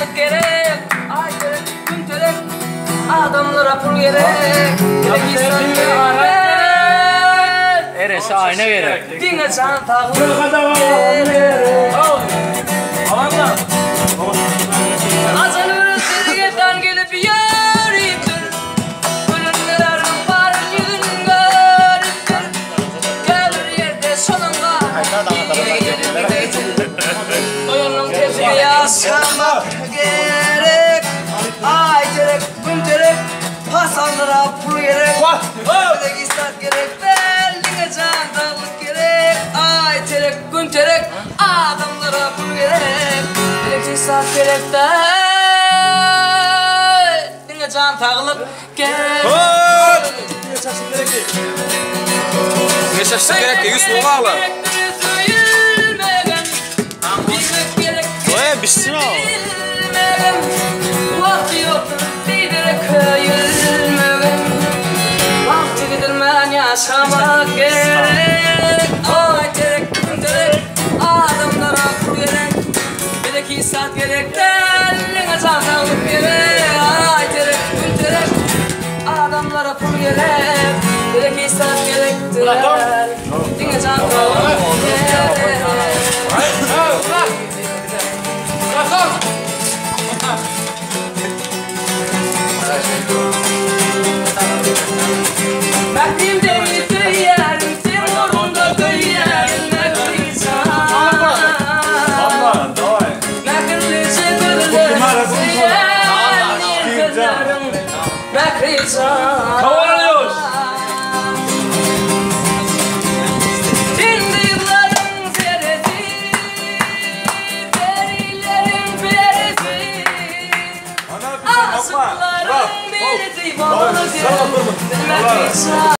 saglyk gerek. Aý gerek, gün gerek, adamlara pul gerek. Gerek insan gerek. Eresi aýna gerek. Diňe jan saglyk gerek. Ajal bir sergedan gelip ýöripdir. Ölenleriň baryn ýüzün görüpdir. Käbir ýerde şonuň Doýanyň tersine ýaşamak gerek. Aý gerek, gün gerek, pasanlara pul gerek. Bize istat gerek, belliňe jan saglyk gerek. Aý gerek, gün gerek, adamlara pul gerek. Bize istat gerek däl, diňe jan saglyk gerek. Neşe gerek 100 soň agla. Oý, bişsin o. Wagty ýokdur biderek köýülmegem. Wagty gidilmän ýaşamak gerek. Aý gerek, gün gerek, adamlara pul gerek. Bize hiç zat gerek däl, diňe jan saglyk gerek. Aý gerek, gün gerek, adamlara pul gerek. Bize hiç zat gerek däl, diňe jan saglyk gerek. Mährim deňi söýýärin, sen ugrunda köýýärin, Mährijan. Mähirlije gözleriň söýýän sözleriň, Mährijan. Sen gyzlaryň seresi, perileriň perisi. Aşyklaryň birisi bolup sen, Mährijan.